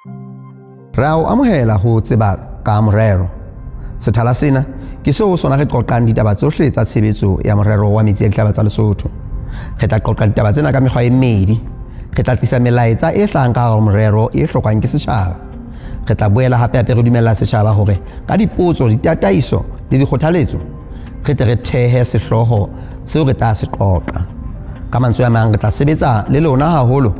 Re a o amohela ho Tseba ka Morero. Sethala sena ke seo ho sona re qoqang ditaba tsohle tsa tshebetso ya morero wa metsi a dihlaba tsa Lesotho. Re tla qoqa ditaba tsena ka mekgwa e mmedi. Re tla tlisa melaetsa e hlahang ka hare ho morero e hlokwang ke setjhaba. Re tla boela hape hape re dumella setjhaba hore ka dipotso, ditataiso le dikgothaletso re tle re thehe sehlooho seo re tla se qoqa. Ka mantswe a mang, re tla sebetsa le lona haholo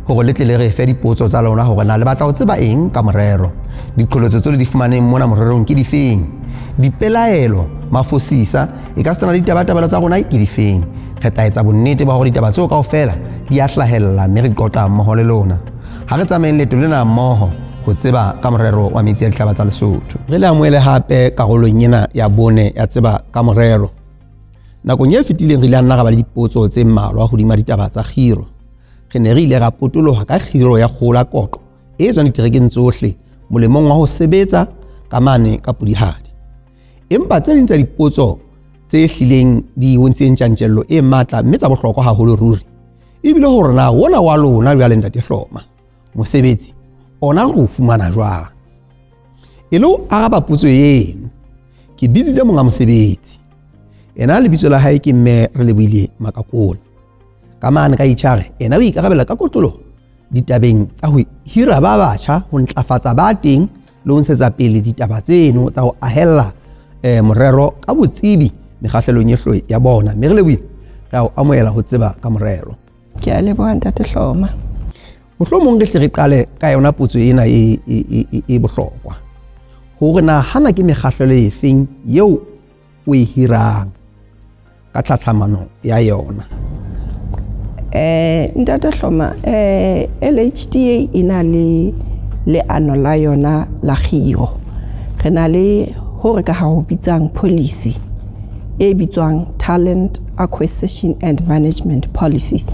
hore le tle le re fe dipotso tsa lona hore na le batla ho tseba eng ka morero. Diqholotso tseo le di fumaneng mona morerong ke difeng? Dipelaelo, mafosisa, e ka sena le ditabatabelo tsa rona ke difeng? Re tla etsa bonnete ba hore ditaba tseo kaofela di a hlahella mme re qoqa mmoho le lona. Ha re tsamayeng leeto lena mmoho ho tseba ka morero wa metsi a dihlaba tsa Lesotho. Re le amohele hape karolong ena ya bone ya Tseba ka Morero. Nakong e fetileng re ile a nna ra ba le dipotso tse mmalwa hodima ditaba tsa kgiro. Re ne re ile ra potoloha ka kgiro ya kgola qoqo e tswang diterekeng tsohle molemong wa ho sebetsa ka mane ka Pudihadi. Empa tse ding tsa dipotso tse hlileng di bontseng tjantjello e matla mme tsa bohlokwa haholo ruri ebile hore na wona wa lona jwale Ntate Hloma mosebetsi ona re o fumana jwang. E le ho araba potso eno, ke bitsitse monga mosebetsi. Ena lebitso la hae ke Mme Relebohile Makakole. Ka mane ka HR, ena o ikarabela ka kotloloho ditabeng tsa ho hira ba batjha, ho ntlafatsa ba teng le ho ntshetsa pele ditaba tseno tsa ho ahella morero ka botsebi mekgahlelong e ya bona. Mme Relebohile, re a o amohela ho Tseba ka Morero. Ke a leboha Ntate Hloma. Mohlomong re hle re qale ka yona potso ena e bohlokwa. Hore na hana ke mekgahlelo efeng eo o e hirang ka tlhatlhamano ya yona? Ntate Hloma, LHDA e na le leano la yona la kgiro. Re na le ho re ka ha ho bitsang policy e bitswang Talent Acquisition and Management Policy.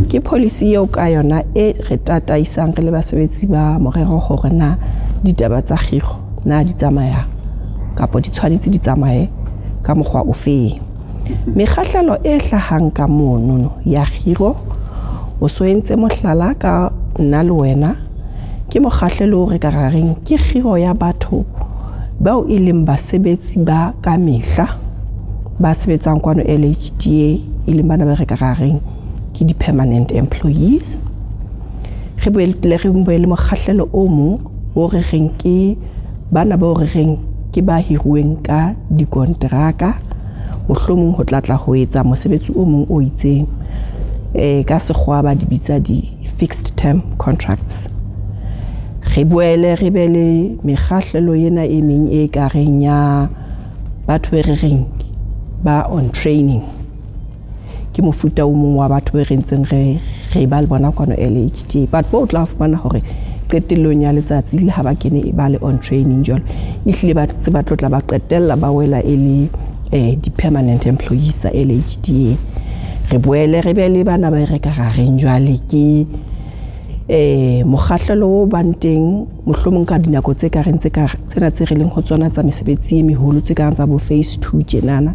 Ke policy eo ka yona e re tataisang re le basebetsi ba morero hore na ditaba tsa kgiro na di tsamaya kapa di tshwanetse di tsamaye ka mokgwa ofeng. Mekgahlelo e hlahang ka monono ya kgiro o so entse mohlala ka nna le wena ke mokgahlelo o re ka ra reng ke kgiro ya batho bao e leng basebetsi ba ka mehla ba sebetsang kwano LHDA e leng bana ba re ka ra reng ke di-permanent employees. Re boele re boele mokgahlelo o mong o re reng ke bana bao re reng ke ba hiruweng ka dikonteraka, mohlomong ho tla tla ho etsa mosebetsi o mong o itseng. Ka sekgowa ba di bitsa di-fixed term contracts. Re boele re be le mekgahlelo ena e meng e ka reng ya batho be re reng ba on training. Ke mofuta o mong wa batho be re ntseng re re ba le bona kwano LHDA. But bo tla fumana hore qetellong ya letsatsi le ha ba kene ba le on training jwalo, ehlile ba tse ba tlo tla ba qetella ba wela e le di-permanent employees tsa LHDA. Re boele re be le bana ba re ka ra reng jwale ke mokgahlelo o bang teng mohlomong ka dinako tse ka reng tse ka tsena tse re leng ho tsona tsa mesebetsi e meholo tse ka reng tsa bo phase 2 tjenana,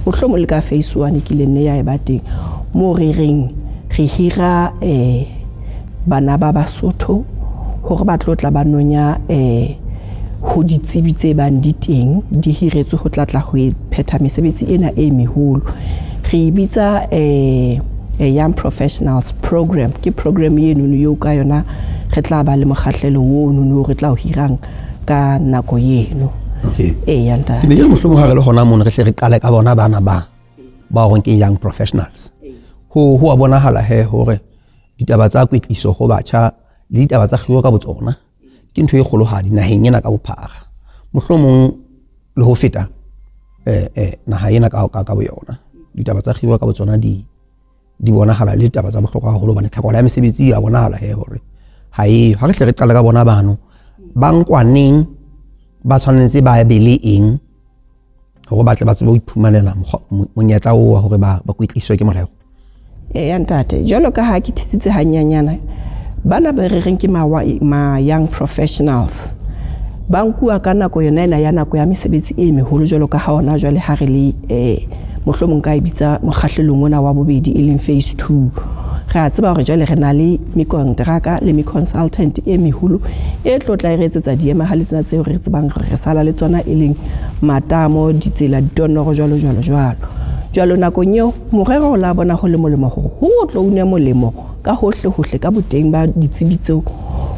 mohlomong le ka phase 1 e kile nne ya e ba teng moo re reng re hira bana ba Basotho hore ba tlo tla ba nonya ho ditsebi tse bang di teng di hiretswe ho tla tla ho phetha mesebetsi ena e meholo. Re e bitsa Young Professionals Program. Ke program eno eo ka yona re tla ba le mokgahlelo ono no re tla o hirang ka nako eno. Okay. Eya ntate. Ke ne ke re mohlomong ha re le hona mono re hle re qale ka bona bana ba ba horeng ke young professionals. Ho a bonahala he hore ditaba tsa kwetliso ho batjha le ditaba tsa kgiro ka botsona ke ntho e kgolohadi naheng ena ka bophara, mohlomong le ho feta naha ena ka boyona. Ditaba tsa kgiro ka botsona di bonahala le ditaba tsa bohlokwa haholo hobane tlhokahalo ya mesebetsi ya bonahala he hore ha eyo. Ha re hle re qale ka bona bano ba nkwaneng ba tshwanetse ba be le eng hore ba tle ba tsebe ho iphumanela monyetla oo wa hore ba kwetliswe ke morero. Eya ntate, jwalo ka ha ke thitsitse hanyanyana, bana ba re reng ke ma young professionals ba nkuwa ka nako yona ena ya nako ya mesebetsi e meholo jwalo ka ha hona jwale ha re le mohlomong ka e bitsa mokgahlelong ona wa bobedi e leng phase 2. Re a tseba hore jwale re na le mekonteraka le me-consultant e meholo e tlo tla e re etsetsa diemahale tsena tseo re tsebang hore re sala le tsona, e leng matamo, ditsela, ditonnoro, jwalo jwalo jwalo jwalo. Nakong eo morero o la bona ho le molemo hore ho tlo une molemo ka hohle hohle ka boteng ba ditsebi tseo,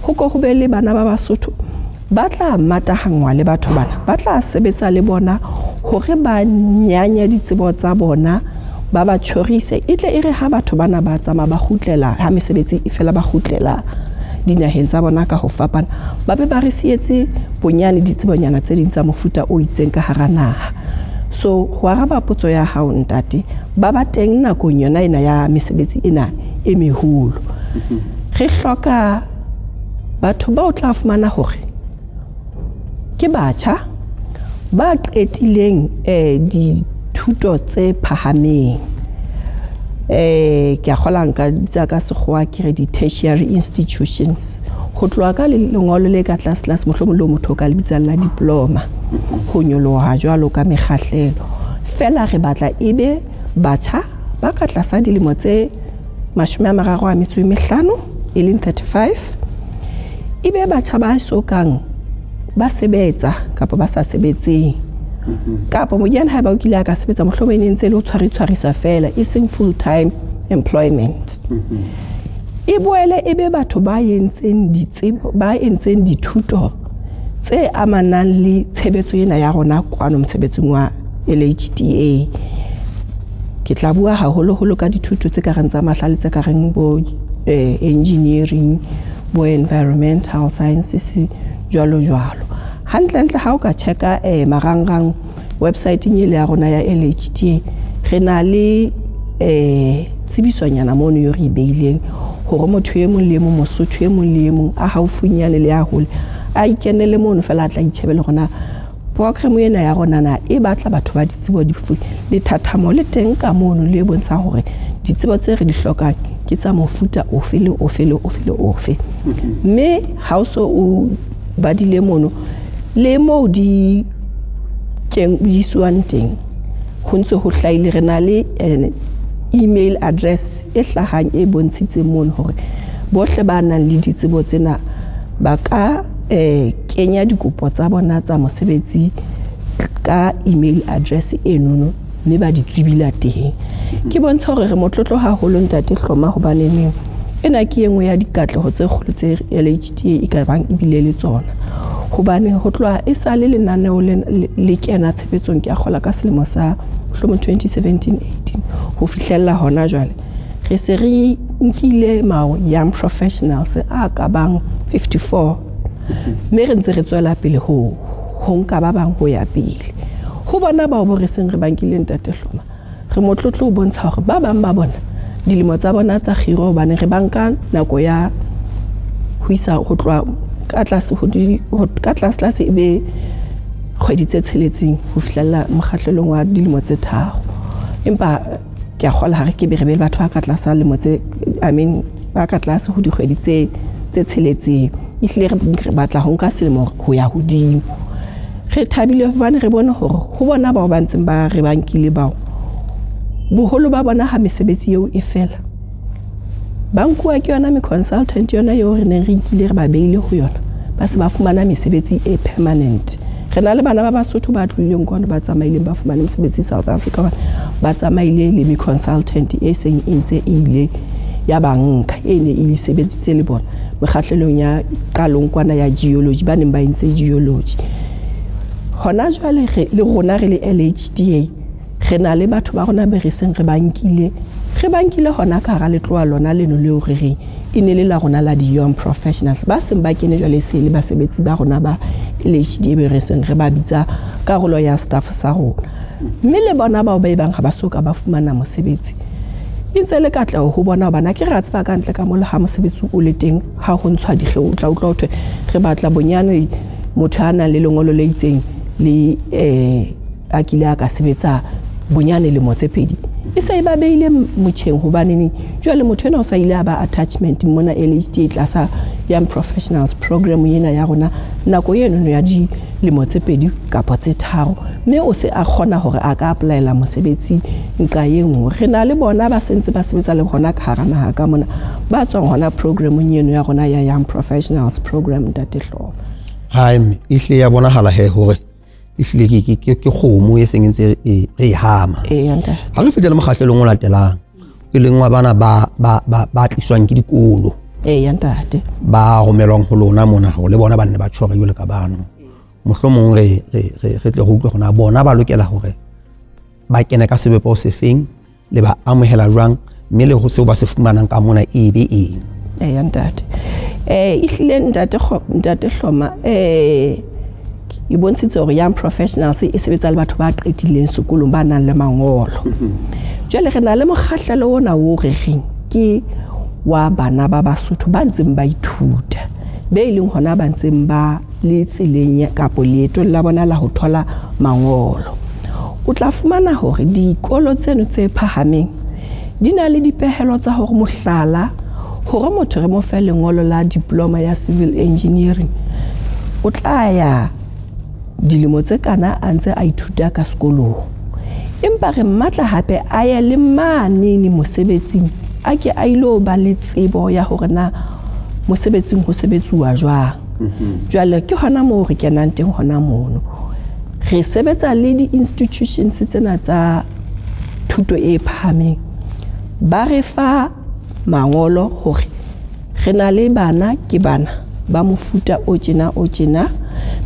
ho ko ho be le bana ba Basotho ba tla matahangwa le batho bana, ba tla sebetsa le bona hore ba nyanye ditsebo tsa bona, ba ba tjhorise, e tle e re ha batho bana ba tsamaya ba kgutlela, ha mesebetsi e fela ba kgutlela dinaheng tsa bona ka ho fapana, ba be ba re sietse bonyane ditsebonyana tse ding tsa mofuta o itseng ka hara naha. So ho araba potso ya hao ntate, ba ba teng nakong yona ena ya mesebetsi ena e meholo. Re hloka batho ba o tla fumana hore ke batjha ba qetileng dithuto tse phahameng, ke a kgola nka bitsa ka sekgowa ke re di-tertiary institutions, ho tloha ka lengolo le ka tlase tlase, mohlomong le motho o ka le bitsang la diploma, ho nyoloha jwalo ka mekgahlelo. Fela re batla ebe batjha ba ka tlasa dilemo tse 35, e leng 35, ebe batjha ba sokang ba sebetsa kapa ba sa sebetseng, kapa monyane haeba o kile a ka sebetsa, mohlomong e ne ntse e le ho tshwaritshwarisa fela, e seng full time employment. E boele e be batho ba entseng ditsebo, ba entseng dithuto tse amanang le tshebetso ena ya rona kwano mosebetsing wa LHDA. Ke tla bua haholoholo ka dithuto tse ka reng tsa mahlale, tse ka reng bo engineering, bo environmental sciences, jwalo jwalo. Hantlentle ha o ka checka marangrang websiteng ele ya rona ya LHDA, re na le tsebisonyana mono yo re e beileng hore motho e mong le e mong, Mosotho e mong le e mong a haufinyane le ya hole, a ikenele mono fela, a tla itjhebele hore na program ena ya rona na e batla batho ba ditsebo dife. Lethathamo le teng ka mono le bontsha hore ditsebo tse re di hlokang ke tsa mofuta ofe le ofe le ofe le ofe. Mme ha o so o badile mono le moo di isiwang teng, ho ntse ho hlahile, re na le email address e hlahang e bontshitseng mono hore bohle ba nang le ditsebo tsena ba ka kenya dikopo tsa bona tsa mosebetsi ka email address enono, mme ba di tswibila teng. Ke bontsha hore re motlotlo haholo ntate Hloma, hobane neng ena ke e nngwe ya dikatleho tse kgolo tse LHDA e ka bang ebile le tsona, hobane ho tloha e sale lenaneo le kena tshebetsong, ke a kgola ka selemo sa mohlomong 2017-18 ho fihlella hona jwale, re se re nkile ma young professionals a ka bang 54, mme re ntse re tswela pele ho nka ba bang ho ya pele. Ho bona bao bo re seng re bankile ntate Hloma, re motlotlo ho bontsha hore ba bang ba bona dilemo tsa bona tsa kgiro, hobane re banka nako ya ho isa ho tloha ka tlase ka tlase tlase e be kgwedi tse 6 ho fihlella mokgahlelong wa dilemo tse 3. Empa ke a kgola ha re ke be re be le batho ba ka tlasa lemo tse, I mean ba ka tlase ho dikgwedi tse 6, ehlile re batla ho nka selemo ho ya hodimo. Re thabile hobane re bone hore ho bona bao ba ntseng ba re bankile bao, boholo ba bona ha mesebetsi eo e fela, ba nkuwa ke yona me-consultant yona eo re neng re nkile re ba beile ho yona, ba se ba fumana mesebetsi e permanent. Re na le bana ba Basotho ba tlohileng kwano, ba tsamaileng ba fumane mesebetsi South Africa, ba tsamaile le me-consultant e seng e ntse e ile ya banka e ne e sebeditse le bona mekgahlelong ya qalong kwana ya geology, ba neng ba entse geology. Hona jwale le rona re le LHDA re na le batho ba rona be re seng re bankile, re bankile hona ka hara letloa lona leno leo re reng e ne le la rona la di-young professionals, ba seng ba kene jwale se le basebetsi ba rona ba LHDA be re seng re ba bitsa karolo ya staff sa rona. Mme le bona bao ba e bang ha ba soka ba fumana mosebetsi, e ntse le katleho ho bona, hobane ha ke re a tseba ka ntle ka mole ha mosebetsi o le teng, ha ho ntshwa dikgeo, o tla utlwa ho thwe re batla bonyane motho a nang le lengolo le itseng le a kile a ka sebetsa bonyane lemo tse 2. E se e ba beile motjheng hobaneneng jwale motho enwa o sa ile a ba attachment mona LHDA tlasa Young Professionals Program ena ya rona nako enono ya dilemo tse 2 kapa tse 3, mme o se a kgona hore a ka applyela mosebetsi nqa e nngwe. Re na le bona ba sentse ba sebetsa le hona ka hara naha ka mona, ba tswang hona programmeng eno ya rona ya Young Professionals Program, Ntate Hloma. Hai mme, ehlile ya bonahala he hore ehlile ke kgomo e seng e ntse re e hama. Ha re fihle le mokgahlelong o latelang, e leng wa bana ba tliswang ke dikolo. Eya ntate. Ba romelwang ho lona mona hore le bona ba nne ba tshware jwalo ka bano. Mohlomong re tle re utlwe hore na bona ba lokela hore ba kene ka sebopeho sefeng, le ba amohela jwang, mme le ho seo ba se fumanang ka mona e be eng. Eya ntate. Ehlile ntate Hloma, e bontshitse hore Young Professionals e sebetsa le batho ba qetileng sekolong ba nang le mangolo. Jwale re na le mokgahlelo ona o re reng ke wa bana ba Basotho ba ntseng ba ithuta, be e leng hona ba ntseng ba le tseleng kapo leetong la bona la ho thola mangolo. O tla fumana hore dikolo tseno tse phahameng di na le dipehelo tsa hore mohlala hore motho re mo fe lengolo la diploma ya civil engineering, o tla ya dilemo tse kana a ntse a ithuta ka sekolong. Empa re mmatla hape a ye le manene mosebetsing, a ke a ilo ba le tsebo ya hore na mosebetsing ho sebetsuwa jwang. Jwale ke hona moo re kenang teng hona mono. Re sebetsa le di-institutions tsena tsa thuto e phahameng, ba re fa mangolo hore re na le bana ke bana ba mofuta o tjena,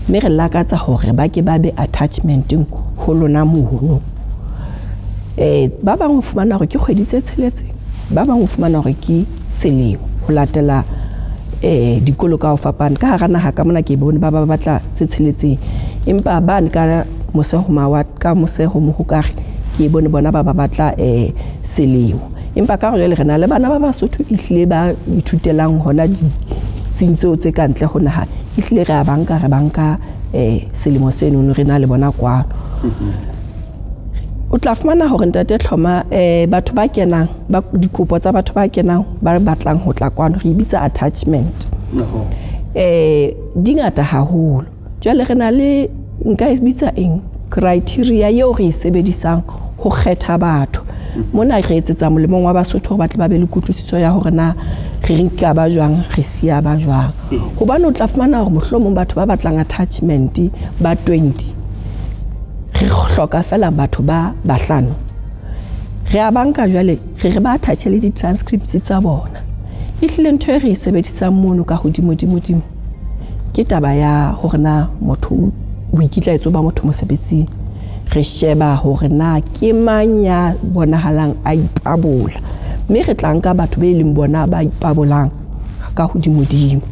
mme re lakatsa hore ba ke ba be attachmenteng ho lona mono. Ba bang o fumana hore ke kgwedi tse 6, ba bang o fumana hore ke selemo, ho latela dikolo ka ho fapana. Ka hara naha ka mona ke bone ba ba batla tse 6, empa bane ka mose ho mawatle, ka mose ho mohokare ke bone bona ba ba batla selemo. Empa ka hore jwale re na le bana ba Basotho ehlile ba ithutelang hona ditsing tseo tse ka ntle ho naha, ehlile re a banka, re banka selemo seno re na le bona kwano. O tla fumana hore Ntate Hloma, batho ba kenang, ba dikopo tsa batho ba kenang ba batlang ho tla kwano, re bitsa attachment. Di ngata haholo. Jwale re na le nka e bitsa eng criteria eo re e sebedisang ho kgetha batho. Mona re etsetsa molemong wa Basotho hore ba tle ba be le kutlwisiso ya hore na re nka ba jwang, re siya ba jwang. Hobane o tla fumana hore mohlomong batho ba batlang attachment ba 20, re hloka fela batho ba 5. Re a banka jwale re ba attach le di-transcripts tsa bona. Ehlile ntho e re e sebedisang mono ka hodimo-dimo-dimo ke taba ya hore na motho o ikitlaetso ba motho mosebetsing. Re sheba hore na ke mang ya bonahalang a ipabola, mme re tla nka batho be leng bona ba ipabolang ka hodimo-dimo.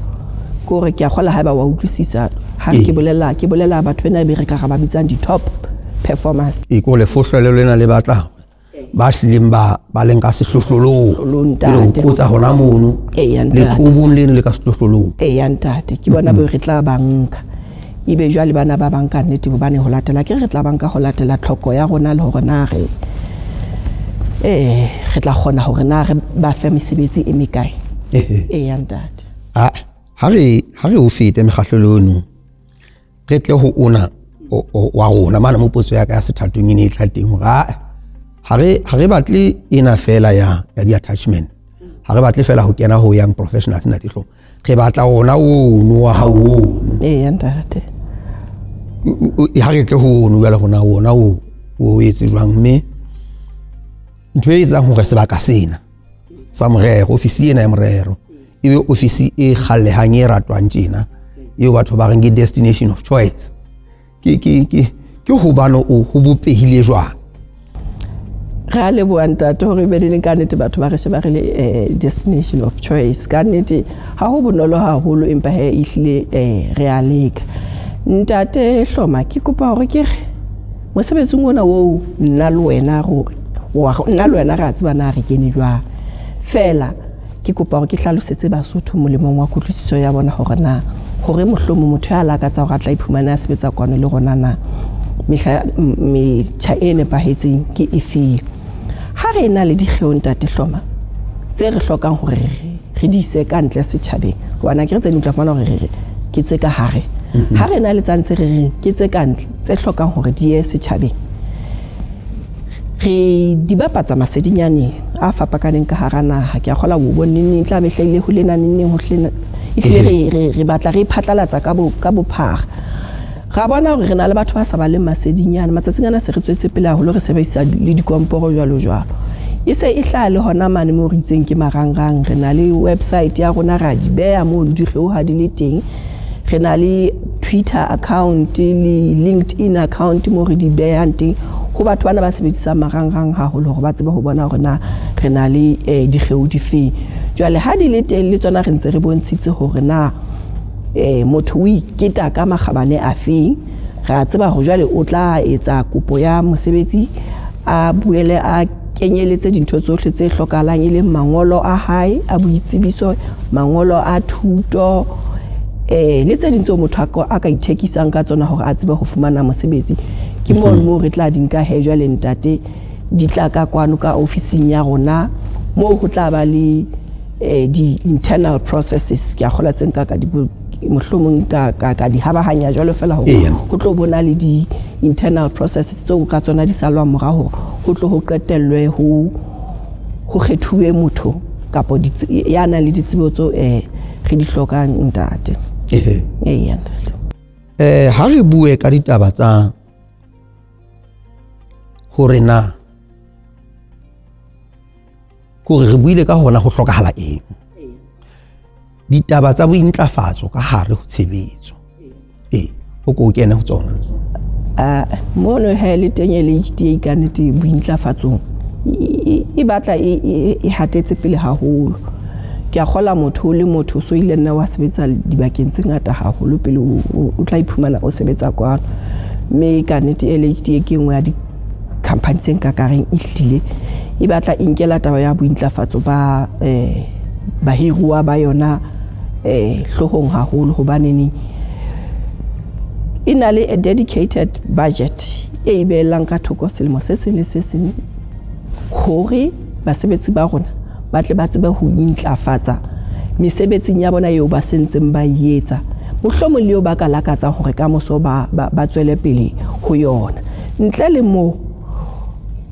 Ke hore ke a kgola haeba wa utlwisisa ha ke bolela batho bena be re ka ra ba bitsang di-top performers. E ko lefohlelo lena le batla ba hlileng ba leng ka sehlohlolong, le ho qotsa hona mono leqobong leno le ka sehlohlolong. Eya ntate, ke bona bo re tla ba nka. Ebe jwale bana ba banka nnete, hobane ho latela ke re tla banka ho latela tlhoko ya rona le hore na re tla kgona hore na re ba fe mesebetsi e mekae. Eya ntate. Ha re o fete mekgahlelo eno, re tle ho ona wa rona mane mo potso ya ka ya sethatong e ne e tla teng hore ha re batle ena fela ya di-attachment, ha re batle fela ho kena ho Young Professionals Ntate Hloma, re batla ona ono wa hao ono. Eya ntate. Ha re tle ho ono jwale rona ona o etse jwang, mme ntho e etsang hore sebaka sena sa morero, ofisi ena ya morero e be ofisi e kgallehang e ratwang tjena, eo batho ba reng ke destination of choice, ke hobane o ho bopehile jwang? Re a leboha ntate hore be le ka nnete batho ba re sheba re le destination of choice. Ka nnete ha ho bonolo haholo, empa he ehlile re a leka. Ntate Hloma, ke kopa hore ke re mosebetsing ona oo nna le wena nna le wena re a tseba na re kene jwang. Fela ke kopa hore ke hlalosetse Basotho molemong wa kutlwisiso ya bona hore na hore mohlomong motho ya lakatsa hore a tla iphumana a sebetsa kwano le rona na metjha e nepahetseng ke efeng. Ha re na le dikgeo, ntate Hloma, tse re hlokang hore re di ise ka ntle setjhabeng, hobane akere tse ding tla fumana hore re ke tse ka hare. Ha re na le tsane tse re reng ke tse ka ntle tse hlokang hore di ye setjhabeng, re di bapatsa masedinyaneng a fapakaneng ka hara naha. Ke a kgola o bone neng tla be hlahile ho lena neng ho hlena, ehlile re batla re phatlalatsa ka bophara. Ra bona hore re na le batho ba sa baleng masedinyana. Matsatsing ana se re tswetse pele haholo, re sebedisa le dikomporo jwalo jwalo. E se e hlaha le hona mane moo re itseng ke marangrang. Re na le website ya rona, ra di beha moo dikgeo ha di le teng. Re na le Twitter account le LinkedIn account moo re di behang teng ho batho bana ba sebedisang marangrang haholo, hore ba tsebe ho bona hore na re na le dikgeo difeng. Jwale ha di le teng le tsona re ntse re bontshitse hore na motho o iketa ka makgabane a feng. Re a tseba hore jwale o tla etsa kopo ya mosebetsi, a boele a kenyeletse dintho tsohle tse hlokahalang, e leng mangolo a hae a boitsebiso, mangolo a thuto, le tse ding tseo motho a ka ithekisang ka tsona hore a tsebe ho fumana mosebetsi. Ke moo re tla di nka he jwale ntate, di tla ka kwano ka ofising ya rona, moo ho tla ba le di-internal processes. Ke a kgola tse nka ka di mohlomong ka di habahanya jwalo fela, hore ho tlo bona le di-internal processes tseo ka tsona di salwang morao, hore ho tlo ho qetellwe ho kgethuwe motho kapo ya nang le ditsebo tseo re di hlokang, ntate. Eya, ntate. Ha re bue ka ditaba tsa hore na hore re buile ka hona ho hlokahala eng, ditaba tsa bointlafatso ka hare ho tshebetso, o ko kene ho tsona. Mono ha le teng LHDA ka nnete bointlafatsong e batla e hatetse pele haholo. Ke a kgola motho le motho so ile nna wa sebetsa dibakeng tse ngata haholo pele o tla iphumana o sebetsa kwano. Mme ka nnete LHDA ke nngwe ya di-company tse nka ka reng e hlile e batla e nkela taba ya bointlafatso ba bahiruwa ba yona hloohong haholo, hobaneneng e na le a dedicated budget e e beellang ka thoko selemo se seng le se seng hore basebetsi ba rona ba tle ba tsebe ho intlafatsa mesebetsing ya bona eo ba sentseng ba e etsa, mohlomong le eo ba ka lakatsang hore kamoso ba tswele pele ho yona. Ntle le moo,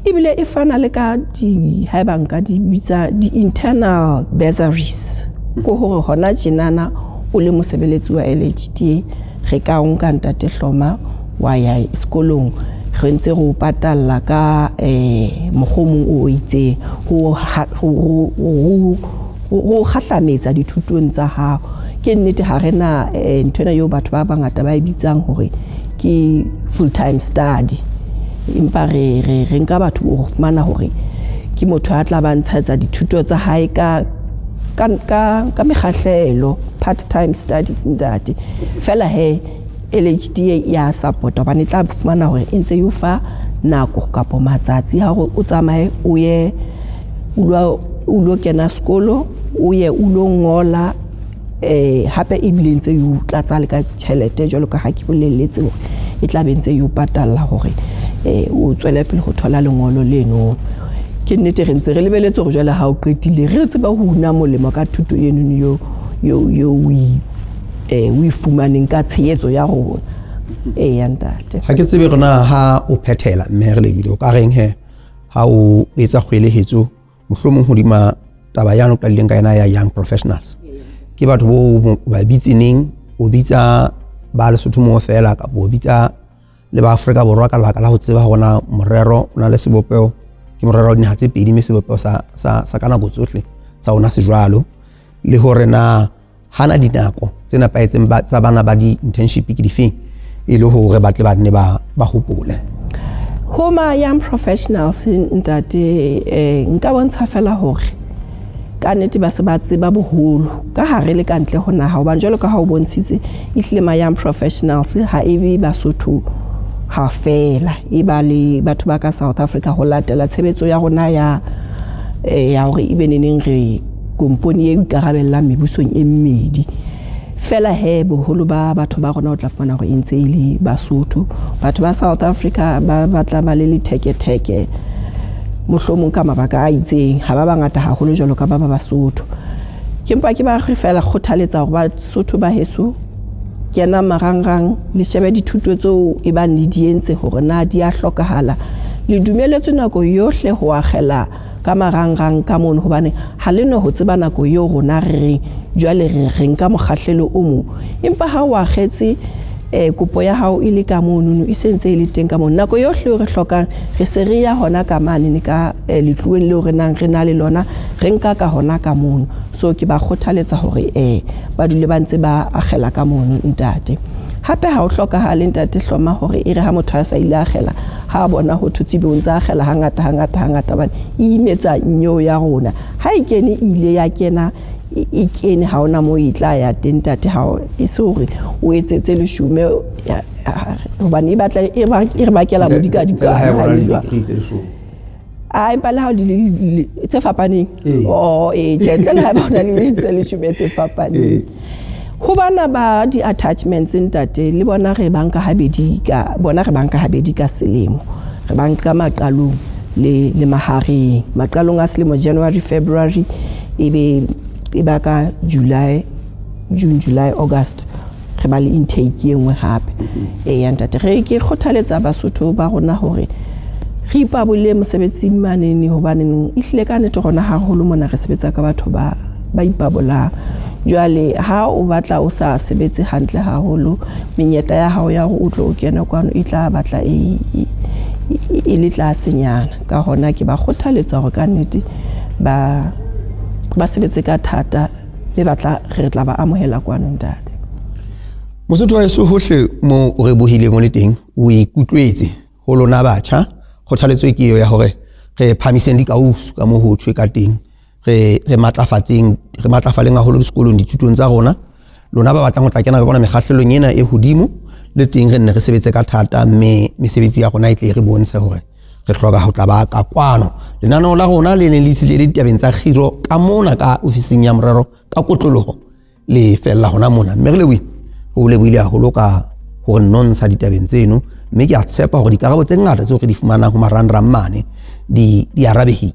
ebile e fana le ka di, haeba nka di bitsa di-internal bursaries, ke hore hona tjenana o le mosebeletsi wa LHDA re ka o nka, ntate Hloma, wa ya sekolong, re ntse re o patalla ka mokgwa o mong o itseng ho kgahlametsa dithutong tsa hao. Ke nnete ha re na nthwena eo batho ba bangata ba e bitsang hore ke full time study, empa re nka batho o fumana hore ke motho a tla ba ntshetsa dithuto tsa hae ka mekgahlelo, part time studies, ntate. Fela he LHDA ya support, hobane e tla fumana hore e ntse e o fa nako kapo matsatsi a hore o tsamaye o ye o lo kena sekolo, o ye o lo ngola, hape ebile ntse e o tlatsa le ka tjhelete jwalo ka ha ke bolelletse hore e tla be ntse e o patalla hore o tswele pele ho thola lengolo leno. Ke nnete re ntse re lebeletse hore jwale ha o qetile re tseba ho una molemo ka thuto eno eo o e fumaneng ka tshehetso ya rona. Eya, ntate. Ha ke tsebe rona ha o phethela, mme re lebile o ka reng he ha o etsa kgwelehetso mohlomong hodima taba yano qadileng ka yona ya young professionals, ke batho bo ba bitseneng, o bitsa ba Lesotho moo fela kapa o bitsa le ba Afrika Borwa ka lebaka la ho tseba hore na morero o na le sebopeho, ke morero wa dinaha tse pedi, mme sebopeho sa ka nako tsohle sa ona se jwalo, le hore na hana dinako tse nepahetseng tsa bana ba di-internship ke difeng, e le hore ba tle ba nne ba hopole. Ho ma young professionals, ntate, nka bontsha fela hore ka nnete ba se ba tseba boholo ka hare le ka ntle ho naha, hobane jwalo ka ha o bontshitse ehlile ma young professionals ha e be Basotho ha fela, e ba le batho ba ka South Africa ho latela tshebetso ya rona ya hore ebe neneng re komponi e ikarabellang mebusong e mmedi. Fela he boholo ba batho ba rona o tla fumana hore e ntse e le Basotho. Batho ba South Africa ba batla ba le letheketheke. Mohlomong ka mabaka a itseng ha ba bangata haholo jwalo ka ba ba Basotho. Ke mpa ke ba re fela kgothaletsa hore Basotho ba heso kena marangrang le shebe dithuto tseo e bang le di entse hore na di a hlokahala. Le dumeletswe nako yohle ho akgela ka marangrang ka mono, hobane ha le no ho tseba nako eo rona re reng jwale re re nka mokgahlelo o mong. Empa ha o akgetse kopo ya hao e le ka monono, e se ntse e le teng ka mono, nako yohle eo re hlokang re se re ya hona ka manene ka letluweng leo re nang re na le lona, re nka ka hona ka mono. So ke ba kgothaletsa hore ba dule ba ntse ba akgela ka mono ntate. Hape ha o hlokahale ntate Hloma hore e re ha motho a sa ile akgela, ha a bona ho thotse be o ntse akgela hangata hangata hangata, hobane e imetsa nyeo ya rona. Ha e kene e ile ya kena, e kene, ha hona moo e tla ya teng ntate, ha e se hore o etsetse leshome, hobane e batla e re bakela modikadika. A empa le ha di le tse fapaneng. Oh, tjhe, ntle le ha ba ona le tse leshome tse fapaneng. Ho bana ba di-attachments ntate, le bona re banka habedi ka bona, re banka habedi ka selemo. Re banka maqalong le mahareng. Maqalong a selemo January, February, ebe e ba ka July, June, July, August re ba le intake e nngwe hape. Eya ntate, re ke kgothaletsa Basotho ba rona hore re ipabolle mosebetsing manene, hobaneng ehlile ka nnete rona haholo mona re sebetsa ka batho ba ipabolang. Jwale ha o batla o sa sebetse hantle haholo, menyetla ya hao ya hore o tlo o kene kwano e tla batla e le tlasenyana. Ka hona ke ba kgothaletsa hore ka nnete ba sebetse ka thata, mme re tla ba amohela kwano ntate. Mosotho wa heso, hohle mo o re bohileng o le teng, o ikutlwetse ho lona batjha. Kgothaletso ke eo ya hore re phahamiseng dikausu ka moo ho thwe ka teng, re matlafatseng, re matlafaleng haholo dikolong, dithutong tsa rona. Lona ba batlang ho tla kena ka kona mekgahlelong ena e hodimo, le teng re nne re sebetse ka thata, mme mesebetsi ya rona e tle e re bontshe hore re hloka ho tla ba ka kwano. Lenaneo la rona le neng le itshitlehile ditabeng tsa kgiro ka mona ka ofising ya morero ka kotloloho le fella hona mona. Mme re lebohile, re o lebohile haholo ka hore nontsha ditabeng tseno, mme ke a tshepa hore dikarabo tse ngata tseo re di fumanang ho marangrang mane di arabehile.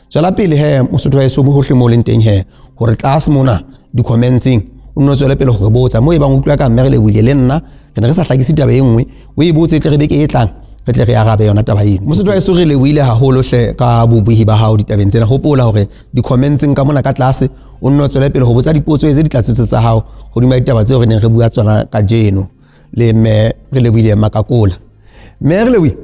Tswela pele he Mosotho wa heso hohle mo leng teng he, hore tlase mona di-commentseng o nno tswele pele hore botsa mo e bang utlwa ka mme re lebohile le nna re ne re sa hlakise taba e nngwe, o e botse tle re beke e tlang re tle re arabe yona taba eno. Mosotho wa heso, re lebohile haholo hle ka bobohi ba hao ditabeng tsena. Hopola hore di-commentseng ka mona ka tlase o nno tswele pele ho botsa dipotso tse ditlatsetso tsa hao hodima ditaba tseo re neng re bua tsona kajeno. Le mme re lebohile Makakola. Mme re lebohile,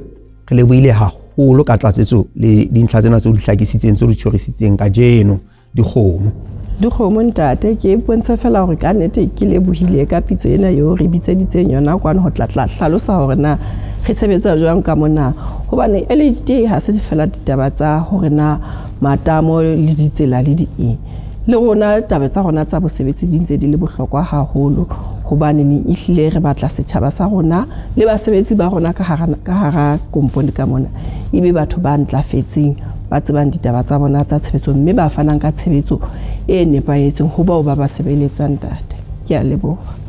re lebohile haholo ka tlatsetso le dintlha tsena tseo di hlakisitseng, tseo di tjhorisitseng kajeno. Dikgomo. Dikgomo ntate, ke bontshe fela hore ka nnete ke lebohile ka pitso ena eo re bitseditseng yona kwano ho tla hlalosa hore na re sebetsa jwang ka mona. Hobane LHDA ha se fela ditaba tsa hore na matamo le ditsela le di eng. Le rona taba tsa rona tsa bosebetsi di ntse di le bohlokwa haholo, hobane ehlile re batla setjhaba sa rona le basebetsi ba rona ka hara kompone ka mona ebe batho ba ntlafetseng, ba tsebang ditaba tsa bona tsa tshebetso, mme ba fanang ka tshebetso e nepahetseng ho bao ba ba sebeletsang ntate. Ke a leboha.